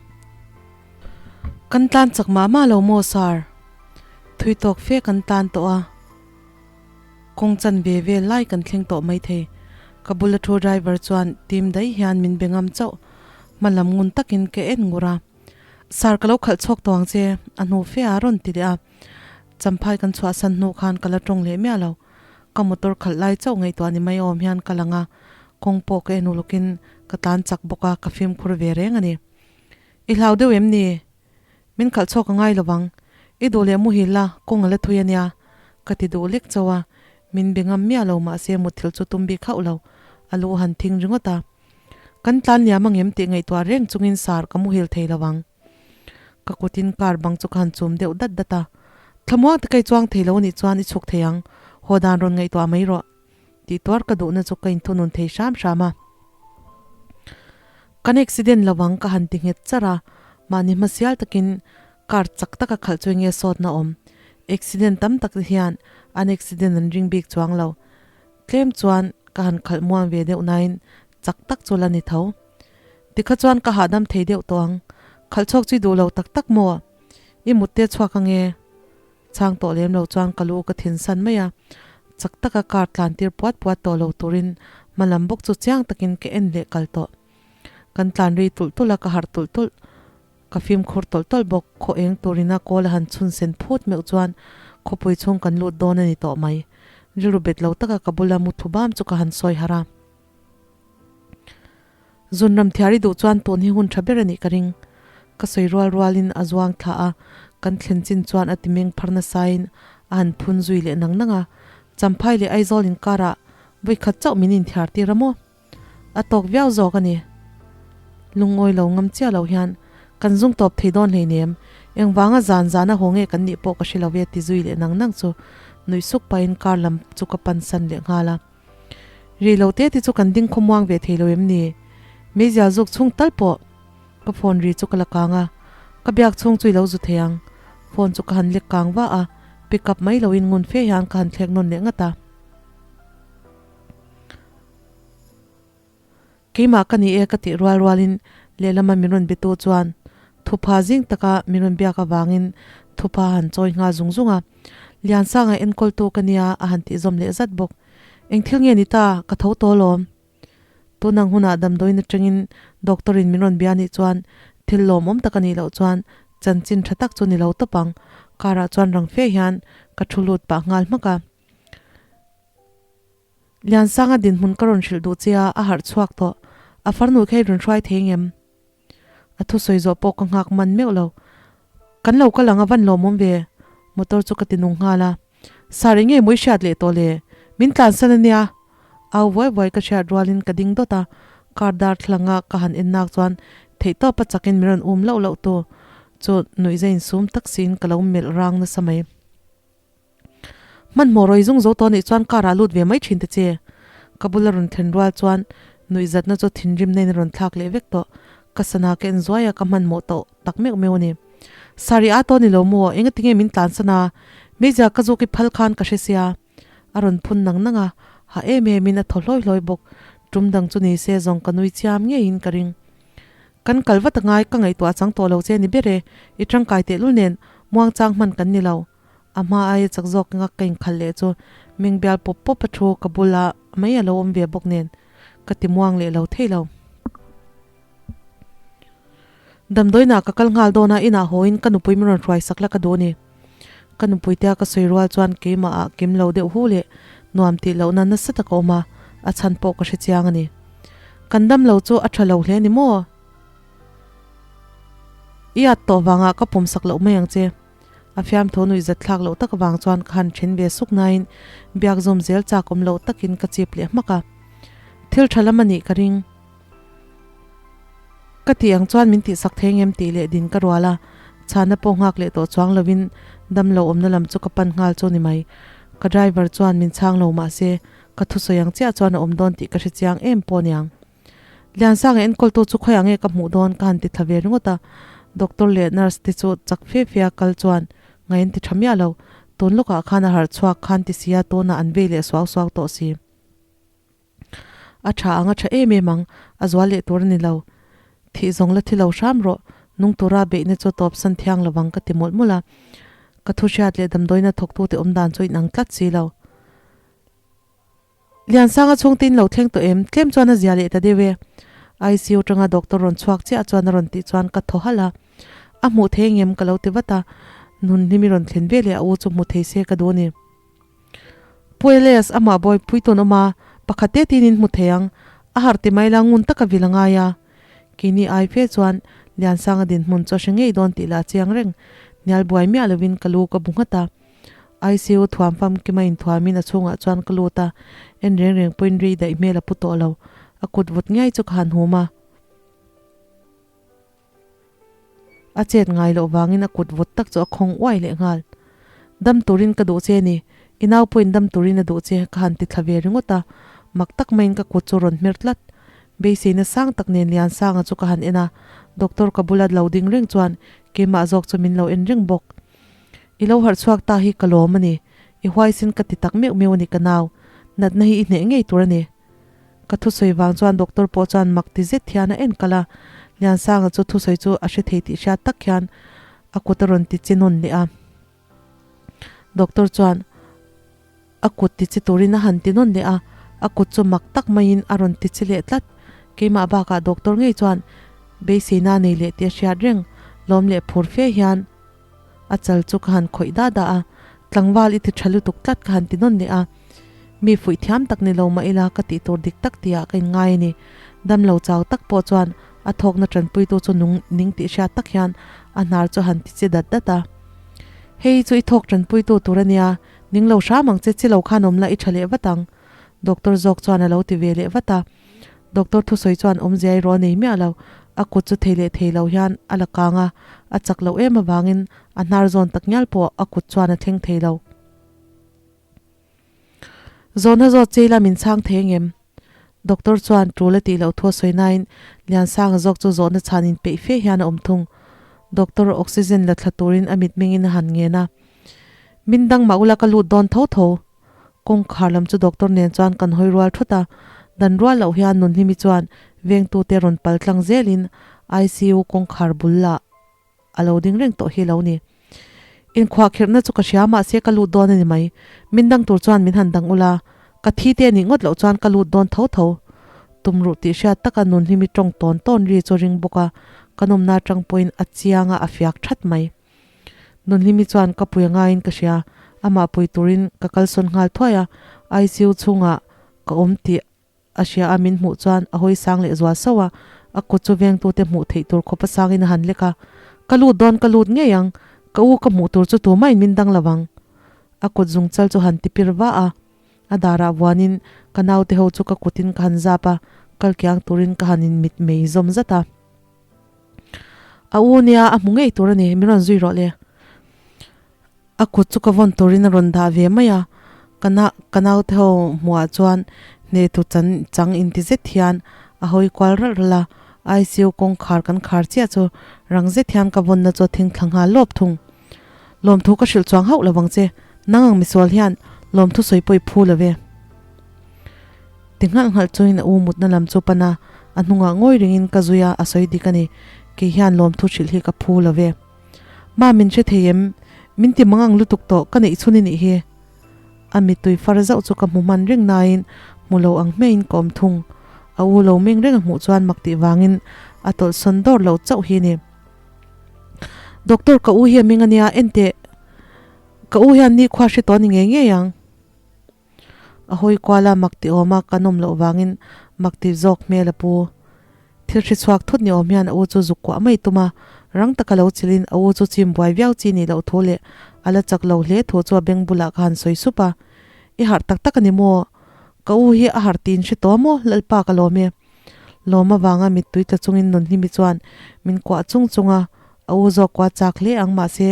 Kan tlan chak mah mah lo maw Sir? Thui tawk fe kan tlan tawh a. Kawng chan ve vel lai kan thleng tawh maithei. Ka bula thu driver chuan tim daih hian min be ngam chauh. Hma lam ngun takin ka en ngur a. Sir ka lo khalh chhuak tawh ang che, a hnu fe a rawn ti leh a. Champhai kan chhuahsan hnu khan ka la tawng leh miah lo. Ka motor khalh lai chauh ngaihtuah ni mai awm hian ka lang a. Kawng pawh ka en ulukin ka tlan chak bawk a, ka fimkhur ve reng a ni. I hlau deuh em ni? Min khalh chhuak a ngai lovang. I duh leh muhil la, kawng a la thui a nia. Ka ti duh lek chauh a, min be ngam miah lo mahse mutthilh chu tum bik hauh lo. A lu han thing ringawt a. Kan tlan liam angem tih ngaihtuah reng chungin sar ka muhil thei lovang. Ka kutin car bang chu ka han chum deuh dat dat a. Thlamuang te ka i chuang thei lo anih chuan i chhuk thei ang, haw dan rawn ngaihtuah mai rawh. Tih tuar ka duhna chu ka inthunun thei hram hram a. Kan accident lo ang ka han ti nghet char a, mahni hmasial takin car chak taka khalh chu enge sawtna awm. Accident tam tak te hian an accident an ring bik chuang lo. Tlem chuan ka han khalh muang ve deuh nain chak tak chu la ni tho. Tikha chuan ka hahdam thei deuh tawh ang. Khalh chhuak chu i duh lo tak tak maw? I mut te chhuak ange? Chhang tawh lem lo chuan ka lu ka thin san mai a, chak taka car tlan tir puat puat tawh lo turin hma lam bawk chu chiang takin ka en leh kal tawh. Kan tlan rei tulh tulh a, ka harh tulh tulh. Ka fimkhur tawlh tawlh bawk. Khaw eng turina kawl a han chhun sen phut meuh chuan khawpui chhung kan lut dawn a ni tawh mai. Rilru bet lo taka ka bula muthu bam chu ka han sawi harh a. Zunram thiar i duh chuan tun hi hun tha ber a nih ka ring. Ka sawi rual rualin a zuang thla a, kan thlen chin chuan a ti meng phar nasain a han phun zui leh nang nang a. Champhai leh Aizawl inkarah vawikhat chauh min inthiar tir a maw? A tawk viau zawk a ni. Lungawi lo ngam chiah loh hian kan zung tawp thei dawn hleinem, engvanga zan zana haw nge kan nih pawh ka hre lo ve ti zui leh nang nang chu nuih suk pahin car lam chu ka pan san leh nghal a. Ri lo te te chu kan ding khawmuang ve thei lo em ni? Meizial zuk chhung tal pawh ka phone ri chu ka la kang a, ka biak chhung chu i lo zu thei ang. Phone chu ka han lek kang va a, pick up mai loin ngun fe hian ka han thlek nawn leh ngat a. Keimah ka ni e ka tih rual rualin lehlama min rawn bitu chuan thupha zing taka min rawn biak avangin thupha han chawi nghal zung zung a. Liansanga enkawltu ka nia a han tih zawm leh zat bawk. Eng thil nge ni ta, ka tho tawh alawm. Tunang hunah damdawiin atangin doctor in min rawn bia nih chuan thil lawmawm tak a nih loh chuan chanchin tha tak chu ni lo tawp ang. Car ah chuan rang fe hian ka thu lut pah nghal hmak a. Liansanga dinhmun ka rawn hrilh duh che a, a harh chhuak tawh. A farnu kha i rawn hruai thei ngem? A thusawi zawh pawh ka nghak man meuh lo. Kan lo kal ang a van lawmawm ve. Motor chu ka ti nung nghal a. Sir eng nge mawi hriat leh tawh le? Min tlansan a nia. Au vuai vuai ka hriat rualin ka ding dawt a, car dar thlanga ka han en nak chuan theihtawpa chakin min rawn um loh loh tu chu nuihza insum tak siin ka lo melh rang nasa mai. Hmanhmawh rawi zung zo tawh nih chuan car ah lut ve mai thin ta che. Ka bula rawn thlen rual chuan nuihzatna chu thinrimna in a rawn thlak leh vek tawh. Ka sana ka en zuai a, ka hmanhmawh tawh tak meuh meuh a ni. Sari a tawh ni lo maw? Engati nge min tlansan a? Meizial ka zuk i phal khan ka hre sia. A rawn phun nang nang a, ha em em in a thaw hlawi hlawi bawk. Tum dang chu ni se zawng ka nui chiam ngeiin ka ring. Kan kal vat angai ka ngaihtuah chang tawh lo che ni ber e, i tangkai tehlul nen muangchang hman kan ni lo. A hma aia chak zawk ngak ka inkhal leh chu meng bial pawp pawp a thu ka bula mai a lo awm ve bawk nen ka ti muang leh lo thei lo. Damdawiinah ka kal nghal dawn a, inah hawiin ka nupui min rawn hruai sak la ka duh a ni. Ka nupui tia ka sawi rual chuan keimah ah kim lo deuh hu leh nuam tih lohna nasa tak a awm a, a chhan pawh ka hre chiang a ni. Kan dam lo chu a tha lo hle ni maw? I at tawh vangah ka pawm sak loh mai ang che. A fiamthu nuih zat thlak loh tak avang chuan ka han then ve suk nain biak zawm zel chak awm loh takin ka chip leh hmak a. Thil tha lam a nih ka ring. Ka tih ang chuan min tihsak thei ngem tih leh din ka rual a, chhana pawh nghak leh tawh chuang lovin damlo awmna lam chu ka pan nghal chu ni mai. Ka driver chuan min chhang lo mahse ka thusawi ang chiah chuan a awm dawn tih ka hre chiang em pawh niang. Liansanga enkawltu chu khawiah nge ka hmuh dawn ka han ti thla ve ringawt a, doctor leh nurse te chu chak fe fe a kal chuan ngaih an ti tha miah lo, tun lawkah khan a harh chhuak khan ti sia tunah an vei leh suau suau tawh si. A tha ang a tha em em ang, a zual leh tur a ni lo. Thih zawng la thi lo hram rawh, nung tura beihna chu tawp san thiang lo vang ka ti mawlh mawlh a, ka thu hriat leh damdawiina thawktute awmdan chu inang tlat si lo. Liansanga chhungte in lo thleng tawh em? Tlem chuan a zia leh ta deuh e. ICU tanga doctor rawn chhuak chiah chuan a rawn tih chuan ka thaw halh a. A hmuh thei engem ka lo ti vat a, nun hlimi rawn thlen ve leh a u chu hmu thei se ka duh a ni. Pu Elias amah bawipui tawn awm a, pakhat te tin in hmu thei ang. A harh ti mai la ngun taka vil a ngai a. Keini ai fe chuan Liansanga dinhmun chu a hre ngei dawn tih lah a chiang reng. Hnial buai miah lovin ka lu ka bu nghat a. ICU thuam famkim a inthuamin a chhungah chuan ka lut a, en reng reng pawhin ri daih hmel a pu tawh lo. A kut vut ngiai chu ka han hum a. A chet ngai loh vangin a kut vut tak chu a khawng uai leh nghal. Dam turin ka duh che ni, i nau pawhin dam turin a duh che, ka han ti thla ve ringawt a. Mak tak maiin ka kut chu rawn hmer tlat. Beiseina sang tak nen Liansanga chu ka han en a, doctor ka bula lo ding reng chuan keimah zawk chu min lo en reng bawk. I lo harh chhuak ta hi ka lawm a ni. I huaisin ka ti tak meuh meuh a ni ka nau. Natna hi i hneh ngei tur a ni. Ka thusawi vang chuan doctor pawh chuan mak ti zet hian a en kalh a. Liansanga chu thusawi chu a hre thei tih hriat tak hian a kut a rawn ti chi nawn leh a. Doctor chuan a kut ti chi turin a han ti nawn leh a. A kut chu mak tak maiin a rawn ti chi leh tlat. Keimah bakah doctor ngei chuan beiseina nei leh tih a hriat reng. Lawm leh phur fe hian a chal chu ka han khawih da da a, tlangval i ti tha lutuk tlat ka han ti nawn leh a. Mi fuih thiam tak ni lo mah ila ka tih tur dik tak tihah ka inngai a ni. Damlo chau tak pawh chuan a thawkna tanpuitu chu nung ning tih hriat tak hian a hnar chu a han ti che dat dat a. Hei chu i thawk tanpuitu tur a nia, ning lo hram ang che, chi lo khan awm la i tha leh vat ang. Doctor zawk chuan a lo ti ve leh vat a. Doctor thusawi chuan awmzia erawh a nei miah lo. A kut chu thei leh thei lo hian a la kang a, a chak loh em avangin a hnar zawn tak ngial pawh a kut chuan a thleng thei lo. Zawhna zawt che ila min chhang thei angem? Doctor chuan tul a tih loh thu a sawi nain Liansanga zawk chu zawhna chhan inpeih fe hian a awm thung. Doctor oxygen la thla turin a mitmengin a han ngen a. Min dang mah ula ka lut dawn tho tho. Kawngkhar lam chu doctor nen chuan kan hawi rual thut a, dan rual loh hian Nunhlimi chuan vengtute rawn pal tlang zelin ICU kawngkhar bul lah a lo ding reng tawh hi lo ni. Inkhuahkhirhna chu ka hria mahse ka lut dawn a ni mai. Min dang tur chuan min han dang ula, ka thi te anih ngawt loh chuan ka lut dawn tho tho. Tumruh tih hriat taka Nunhlimi tawng tawn tawn ri chu ring bawk a, ka nawmna atang pawhin a chiang a, a fiak that mai. Nunhlimi chuan ka pui a ngaiin ka hria, amah pui turin ka kalsawn nghal thuai a, ICU chhungah ka awm tih a hria a, min hmuh chuan a hawi sang leh zual sauh a, a kut chu vengtute hmuh theih tur khawpa sangin a han lek a, Ka lut dawn, ka lut ngei ang, ka u ka hmuh tur chu tumahin min dang lo ang. A kut zungchal chu han tipir va a, a darah vuanin ka naute ho chu ka kutin ka han zap a, kal kiang turin ka han inmit mei zawm zat a. A u nia a hmu ngei tur a ni, min rawn zui rawh le. A kut chu ka vawn turin a rawn dah ve mai a, ka na ka naute ho hmuhah chuan hnehtu chan chang inti zet hian a hawi kual ralh ralh a, ICU kawngkhar kan khar chiah chu rang zet hian ka vawnna chu a thingthla nghal lawp thung. Lawmthu ka hrilh chuang hauh lo vang che, nang ang misual hian lawmthu sawi pawh i phu lo ve. Ti nghalh nghalh chuin a u mutna lam chu pan a, a hnungah ngawi ringin ka zui a, a sawi dik a ni. Kei hian lawmthu hrilh hi ka phu lo ve. Ma min hre thei em? Min ti mangang lutuk tawh, ka neih chhun i nih hi. A mittui far zauh chu ka hmu hman reng nain hmu lo ang hmeiin ka awm thung. A u lo meng reng a hmuh chuan mak tih vangin a tawlhsawn dawr lo chauh hi ni. Doctor ka u hi a meng a nia, enteh ka u hian nikhua hre tawh a ni ngei ngei ang. A hawi kual a, mak ti awm a, kan awm loh vangin mak ti zawk hmel a pu. Thil hre chhuak thut ni awm hian a u chu zuk kuah mai tum a, rang taka lo chilhin a u chu chim buai viau chi nih loh thu leh a la chak lo hle thu chu a beng bulah ka han sawi sup a. I harh tak tak a ni maw? Ka u hi a harh tiin hre tawh maw? Lalpa ka lawm e. Lawm avanga mittui tla chungin Nunhlimi chuan min kuah chung chung a, a u zawk kuah chak hle ang mahse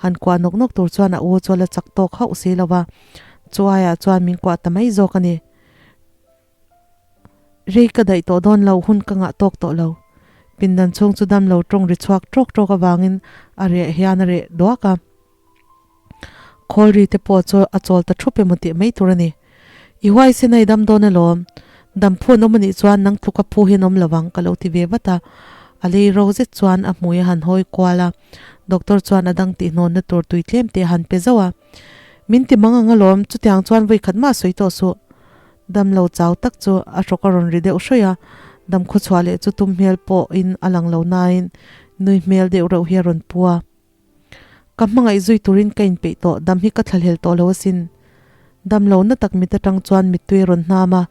han kuah nawk nawk tur chuan a u chu a la chak tawk hauh si lo va, chu aiah chuan min kuah ta mai zawk a ni. Rei ka daih tawh dawn lo, hun ka ngah tawk tawh lo. Pindan chhung chu damlo tawng ri chhuak tawk tawk avangin a reh hian a reh duak a. Khawl ri te pawh chu a chawl ta thup emaw tih mai tur a ni. I huaisen a i dam dawn alawm. Dam phu an awm anih chuan nang tluka phu hi an awm lo ang ka lo ti ve vat a. A lei ro zet chuan a hmui a han hawi kual a. Doctor chuan a dang tihnawnna tur tui tlem te a han pe zauh a. Min ti mang ang alawm, chutiang chuan vawi khat mah sawi tawh suh. Dam lo chau tak chu a hrawk a rawn ri deuh hrawih a. Dam khawchhuah leh chu tum hmel pawhin a lang lo nain nui hmel deuh reuh hi a rawn pu a. Ka hmangaih zui turin ka inpeih tawh, dam hi ka thlahlel tawh lo asin. Dam lo na tak mit atang chuan mittui a rawn hnam a,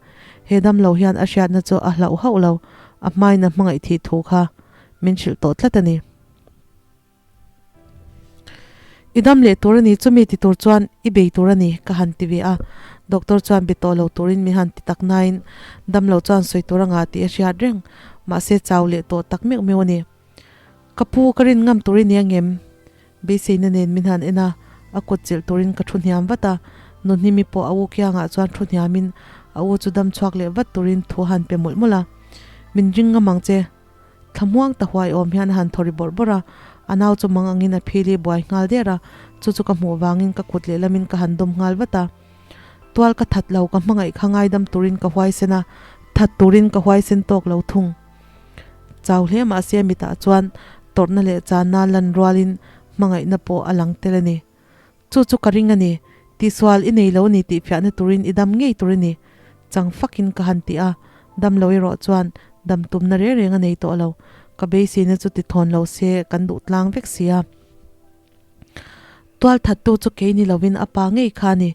he dam lo hian a hriatna chu a hlauh hauh lo, a hmain a hmangaih thih thu kha min hrilh tawh tlat a ni. I dam leh tur a ni, chumi ti tur chuan i bei tur a ni, ka han ti ve a. Doctor chuan be tawh lo turin min han ti tak nain dam lo chuan sawi tur a ngah tih a hriat reng, mahse chau leh tawh tak meuh meuh a ni. Ka pu ka rin ngam tur i ni angem? Beiseina nen min han en a, a kut chilh turin ka thu hniam vat a, Nuhnimi pawh a u kiangah chuan thu hniamin a u chu dam chhuak leh vat turin thu a han pe mawlh mawlh a. Min ring ngam ang che. Thlamuang ta huai awm hian a han thaw ri bawrh bawrh a, a nau chu mang angin a phili buai nghal der a, chu chu ka hmuh vangin ka kut lehlamin ka han dawm nghal vat a. Tual ka that lo, ka hmangaih kha ngaidam turin ka huaisen a, that turin ka huaisen tawk lo thung. Chau hle mahse mitah chuan tawrhna leh channa lan rualin hmangaihna pawh a lang tel a ni. Chu chu ka ring a ni. Tihsual i nei lo ni tih fiahna turin i dam ngei tur i ni. Chang fakin ka han ti a, dam lo erawh chuan dam tumna reng reng a nei tawh lo. Ka beiseina chu ti thawn lo se kan duh tlang vek sia. Tual thattu chu kei ni lovin a pa ngei kha a ni.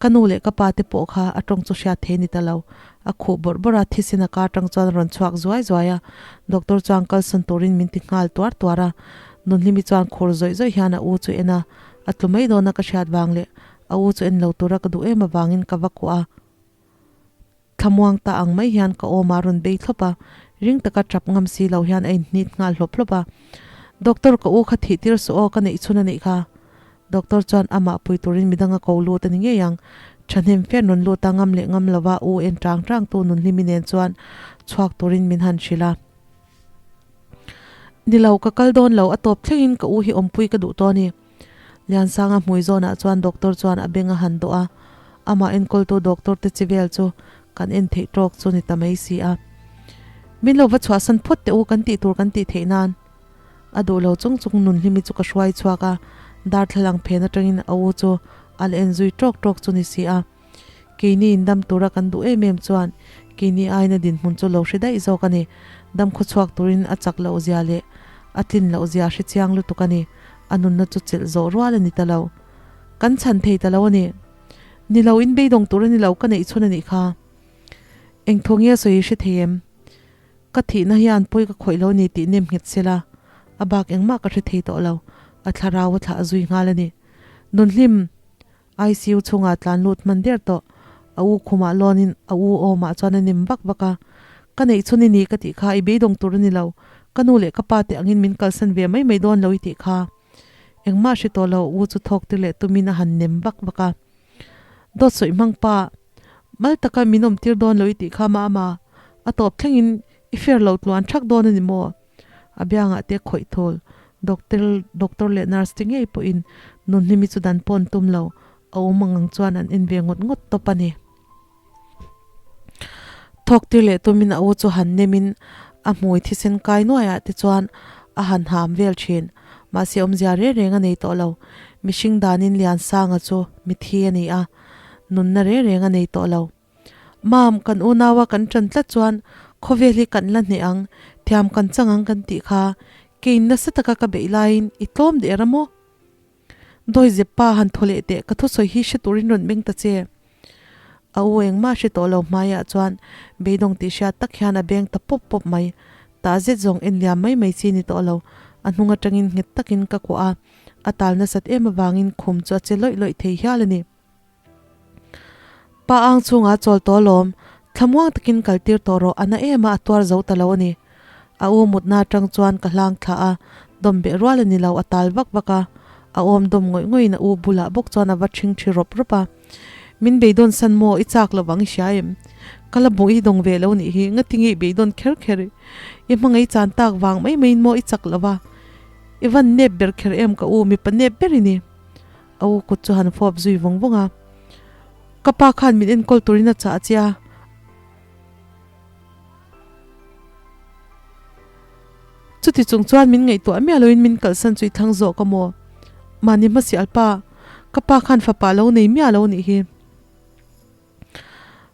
Ka nu leh ka pa te pawh kha a tawng chu hriat thei ni ta lo. A khuh bawrh bawrh a, thisen a kar tang chuan a rawn chhuak zuai zuai a. Doctor chuan kalsawn turin min ti nghal tuar tuar a. Nunhlimi chuan khur zawih zawih hian a u chu en a, a tlu mai dawn a ka hriat vang leh a u chu en lo tura ka duh em avangin ka va kuah a. Thlamuang ta ang mai hian ka awm a rawn bei thlawp a, ring taka tap ngam si lo hian a inhnit nghal hlawp hlawp a. Doctor ka u kha thih tir suh aw ka neih chhun a nih kha. Doctor chuan amah pui turin midang a ko lut a ni ngei ang. Thahnem fian rawn lut a ngam leh ngam lova u en tang tang tu Nunhlimi nen chuan chhuak turin min han hrilh a. Ni lo ka kal dawn lo a tawp thlengin ka u hi awmpui ka duh tawh a ni. Liansanga hmui zawnah chuan doctor chuan a beng a han dawh a, amah enkawltu doctor te chi vel chu kan en theih tawk chu ni ta mai si a. Min lo va chhuahsan phawt teh u kan tih tur kan tih theih nan. A duh lo chung chung Nunhlimi chu ka hruai chhuak a, darthlalang phen atangin a u chu a la en zui tawk tawk chu ni si a. Keini in dam tura kan duh em em chuan keini aina dinhmun chu lo hre daih zawk a ni. Dam khawchhuak turin a chak loh zia leh a tlin loh zia hre chiang lutuk a ni. A nunna chu chelh zawh rual a ni ta lo. Kan chhan thei ta lo a ni. Ni lo in beidawng tur a ni lo ka neih chhun a nih kha. Eng thu nge sawi i hre thei em? Ka thihna hian pawi ka khawih lo ni tih nem nghet sela a bak engmah ka hre thei tawh lo. A thlarau a thlah zui nghal a ni. Nunhlim! ICU chhungah tlan lut hman der tawh. A u khumah lawnin a u awmah chuan a nem vak vak a. Ka neih chhun i ni ka tih kha i beidawng tur a ni lo. Ka nu leh ka pa te angin min kalsan ve mai mai dawn lo i tih kha. Engmah hre tawh lo u chu thawk tir leh tumin a han nem vak vak a. Dawt sawi hmang pa, mal taka min awm tir dawn lo i tih kha mama, a tawp thlengin i fer lo tluan thak dawn a ni maw? A biangah te khawih thul, doctor doctor leh nurse te ngei pawhin Nunhlimi chu dan pawn tum lo, a awm ang ang chuan an en ve ngawt ngawt tawp a ni. Thawk tir leh tumin a u chu han nemin a hmui thisen kai nuaiah te chuan a han ham vel thin. Mahse awmzia reng reng a nei tawh lo. Mihring danin Liansanga chu mithi a ni a, nunna reng reng a nei tawh lo. Mam, kan unaua kan ṭan tlat chuan khawvel hi kan la hneh ang, thiam kan chang ang kan tih kha keiin nasa taka ka beih laiin i tlawm der a maw? Dawi zep pa han thaw leh teh, ka thusawi hi hre turin rawn beng ta che. A u engmah hre tawh lo hmaiah chuan beidawng tih hriat tak hian a beng ta pawp pawp mai. Tah zet zawng en liam mai mai chi ni tawh lo, a hnung aṭangin nghet takin ka kuah a, a tal nasat em avangin khum chu a che lawih lawih thei hial a ni. Pa ang chhungah chawl tawh alawm, thlamuang takin kal tir tawh rawh, a na em a, a tuar zo ta lo a ni. A u mutna atang chuan ka hlang thlah a, dawm beh rual a ni lo, a tal vak vak a. A awm dawm ngawih ngawih in a u bulah bawk chuan a va ṭhing ṭhi rawp rawp a. Min beidawn san maw, i chak lo vang i hria em? Ka la bawh i dawng ve lo nih hi, ngatinge i beidawn kher kher i? I hmangaih chan tak vang mai maiin maw i chak lo va? I van nep ber kher em ka u, mipa nep ber i ni. A u kut chu han fawp zui vawng vawng a, Ka pa khan min enkawl turin a chah che a. Chuti chung chuan min ngaihtuah miah loin min kalhsan chu i thlang zawh ka maw? Mahni hmasial pa, ka pa khan fapa lo nei miah lo nih hi.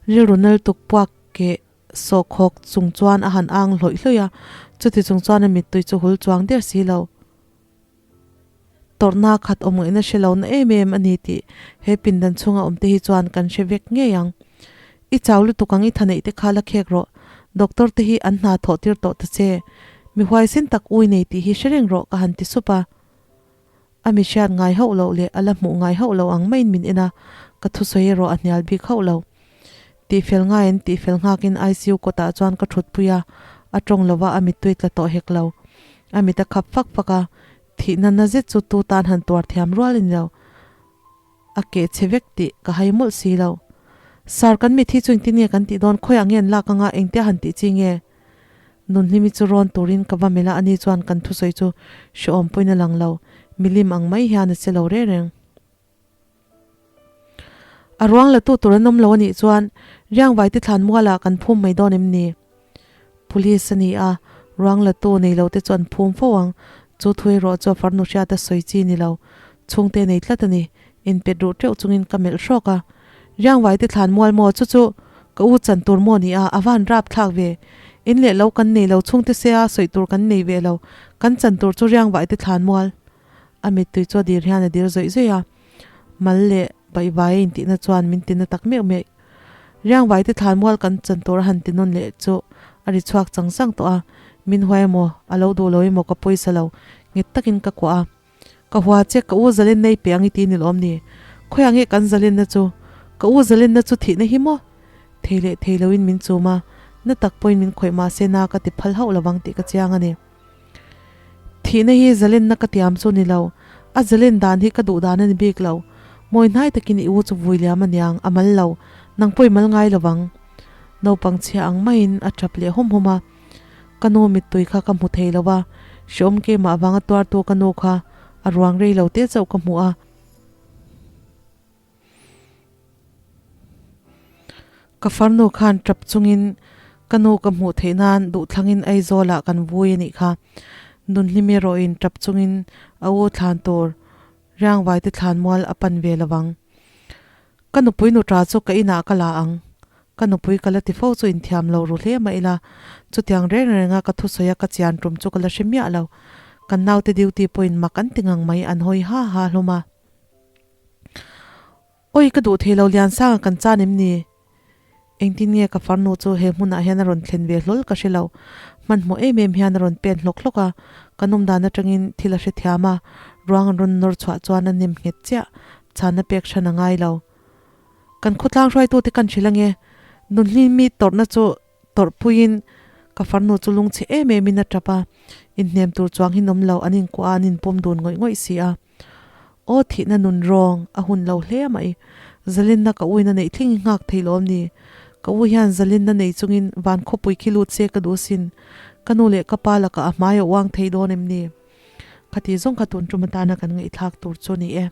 Rilru nal tuk puak keh sawhkhawk chung chuan a han ang hlawih hlawih a, chuti chung chuan a mittui chu hul chuang der si lo. Tawrhna khat awm ngaihna hre lo na em em a ni tih he pindan chhunga awmte hi chuan kan hre vek ngei ang. I chau lutuk ang i tha neih te kha la khek rawh. Doctor te hi an hna thawh tir tawh ta che. Mi huaisen tak ui nei tih hi hre reng rawh ka han ti sup a. A mi hriat ngai hauh loh leh a la hmuh ngai hauh lo ang maiin min en a, ka thusawi erawh a hnial bik hauh lo. Tihfel ngaiin tihfel nghakin ICU kawtah chuan ka thutpui a, a tawng lova a mittui tla tawh hek lo. A mit a khap fak fak a, thihna na zet chu tu tan han tuar thiam rual a ni lo. A keh chhe vek tih ka hai mawlh si lo. Sir, kan mit hi chu engtin nge kan tih dawn, khawiah nge an lak anga engtia han tih chi nge? Nunhlimi chu rawn turin ka va melh a, ani chuan kan thusawi chu hrehawm pawhin a lang lo, milim ang mai hian a che lo reng reng. A ruang la tu tur an awm lo a nih chuan Riangvai te thlan mualah kan phum mai dawn em ni? Police a ni a, ruang la tu nei lo te chu an phum fo ang. Chu thu erawh chu a farnu hriat a sawi chi ni lo. Chhungte nei tlat a ni. Inpet ruh teuh chungin ka melh hrawk a. Riangvai te thlan mual maw chu chu ka u chan tur maw ni a, a van rap thlak ve. In leh lo kan nei lo, chhungte sea sawi tur kan nei ve lo, kan chan tur chu riang vaite thlan mual. A mittui chu a dir hian a dir zawih zawih a, mal leh baihvai a intihna chuan min tina tak meuh meuh. Riang vaite thlan mual kan chan tur a han ti nawn leh chu a ri chhuak chang chang tawh a, min huai emaw, a lo duh lo emaw ka pawisa lo, nghet takin ka kuah a. Ka hua che, ka u zalenna i pe ang i ti ni lawm ni? Khawiah nge kan zalenna chu? Ka u zalenna chu thihna hi maw? Thei leh thei loin min chum a, na tak pawhin min khawih mah se na ka ti phal hauh lovang tih ka chiang a ni. Thihna hi zalenna ka tiam chu ni lo, a zalen dan hi ka duh dan a ni bik lo. Mawi hnai takin i u chu vui liam a niang, a mal lo, nang pawh i mal ngai lovang. Naupang chhia ang maiin a tap leh hawm hawm a. Ka nu mittui kha ka hmu thei lo a, hreawm keimah vanga tuartu ka nu kha a ruang rei lo te chauh ka hmu a. Ka farnu khan tap chungin ka nu ka hmuh theih nan duhthlangin Aizawlah kan vui a nih kha. Nunhlimi erawhin tap chungin a u thlan tur Riangvaite thlan mual a pan ve lovang. Ka nupui nuṭa chu ka inah ka la ang. Ka nupui ka la ti fo chu inthiam lo ru hle mah ila, chutiang reng renga ka thusawi a ka chian tum chu ka la hre miah lo. Kan naute duty pawhin mak an ti ngang mai, an hawi ha ha hlawm a. Awi ka duh thei lo Liansanga kan chan em ni? Engtin nge ka farnu chu he hmunah hian a rawn thlen ve hlawl ka hre lo. Hmanhmawh em em hian a rawn pen hlawk hlawk a, ka nawm dan atangin thil a hrethiam a, ruang an rawn nawr chhuah chuan a nem nghet chiah, chhanna pek hran a ngai lo. Kan khawtlang hruaitute kan hrilh ange, nunhlimi tawrhna chu tawrhpuiin ka farnu chu lungchhe em emin a tap a, inhnem tur chuang hi nawm lo, an inkuah a, an inpawm dun ngawih ngawih si a. Aw thihna nun rawng a hun lo hle mai. Zalinna ka uina neih thleng i nghak thei lawm ni? Ka u hian zalinna nei chungin van khawpui khi lut se ka duh sin. Ka nu leh ka pa lakah a hmai a uang thei dawn em ni? Khati zawng kha tun tum atana kan ngaihthlak tur chu ni e.